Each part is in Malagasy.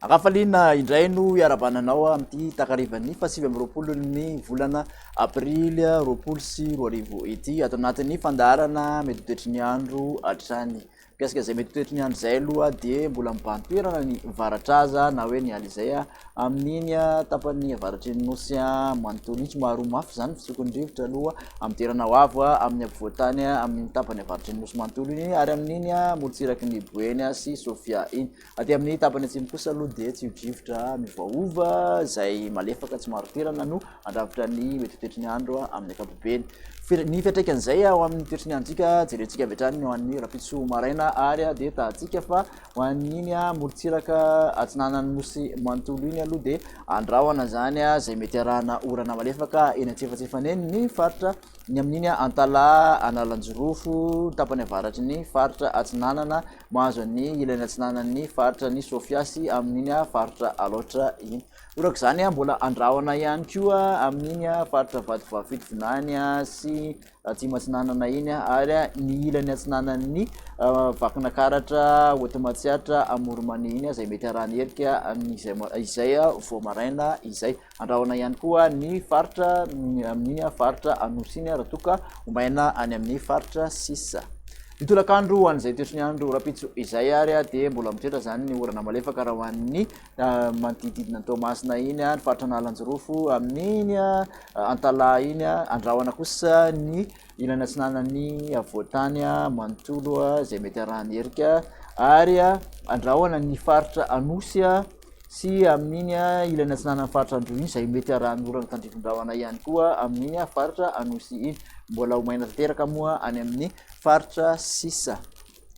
Ankafaliana indray no iarahabana anao amin'ity takarivan'ny fahasivy amby roapolo ny volana aprily 2020 ity ato anatin'ny fandaharana mety ho toetry ny andro hatrany. Mikasika izay mety ho toetry ny andro izay aloha dia mbola mibahan-toerana ny varatraza na hoe ny ala izay amin'iny tapany avaratry ny nosy manontolo iny. Somary ho mafy izany ny fisokon'ny rivotra aloha amin'ny toerana ho avo amin'ny ampovoan-tany amin'iny tapany avaratry ny nosy manontolo iny ary amin'iny morontsiraky ny Boeny sy Sofia iny. Aty amin'ny tapany atsimo kosa aloha dia tsio-drivotra miovaova izay malefaka tsy marin-toerana no handrafitra ny mety ho toetry ny andro amin'ny ankapobeny. Ny fiantraikan'izay ao amin'ny toetry ny androntsika jerentsika avy hatrany ho an'ny rahampitso maraina ary dia tahantsika fa ho an'iny morontsiraka atsinanan'ny nosy manontolo iny aloha dia andrahona izany izay mety arahana orana malefaka eny antsefatsefany eny ny faritra ny amin'iny Antalaha, Analanjirofo, ny tapany avaratry ny faritra Atsinanana, mahazo an'ny ilany atsinanan'ny faritra ny Sofia sy amin'iny faritra Alaotra iny. Toraka izany mbola andrahona ihany koa amin'iny faritra Vatovavy Fitovinany sy Atsimo Atsinanana iny ary ny ilany atsinanan'ny Vakinakaratra, Haute Matsiatra, Amoron'i iny izay mety arahan'ny erika amin'izay izay vao maraina izay. Andrahona ihany koa ny faritra amin'iny faritra Anosy iny raha toa ka ho maina any amin'ny faritra sisa. Ny tolakandro ho an'izay toetry ny andro rahampitso izay ary dia mbola mitoetra izany ny orana malefaka raha ho an'ny manodidididina an'i Toamasina iny, ny faritra Analanjirofo amin'iny Antalaha iny, andrahona kosa ny ilany atsinanan'ny afovoan-tany manontolo izay mety arahan'ny erika ary andrahona ny faritra Anosy sy amin'iny ilany atsinanan'ny faritra Androy iny izay mety arahan'ny orana tandrifin-drahona ihany koa amin'iny faritra Anosy iny. Mbola ho maina tanteraka moa any amin'ny faritra sisa.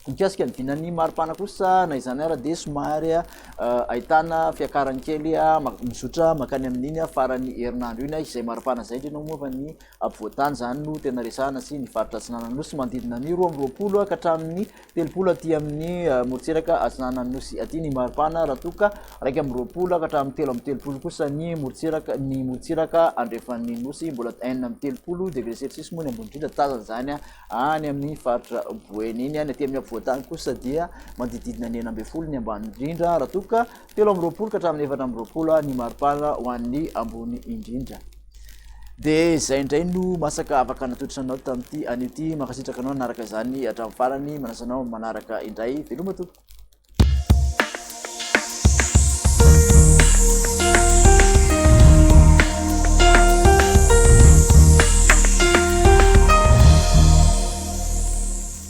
Mikasika ny vinan'ny maripana kosa na izany ara dia somary ahitana fiakarany kely mizotra mankany amin'iny faran'ny herinandro iny izay maripana izay indrindra moa fa ny Afovoan-tany izany no tena resahana sy ny faritra atsinanan'ny Nosy manodidina ny 22 ka hatramin'ny 30 aty amin'ny morontsiraka atsinanan'ny Nosy aty ny maripana raha toa ka 21 ka hatramin'ny 33 kosa ny morontsiraka ny morontsiraka andrefan'ny Nosy. Mbola 36 degré celsius moa ny ambony indrindra tazana izany any amin'ny faritra Boeny iny. Any aty amin'ny afovoan-tany kosa dia manodididina ny 16 ny ambany indrindra raha toa ka 23 ka hatramin'ny 24 ny maripana ho an'ny ambony indrindra. Dia izay indray no masaka afaka natolotra anao tamin'ity anio ity. Mankasitraka anao nanaraka izany hatramin'ny farany. Manasa anao manaraka indray. Veloma tompoko.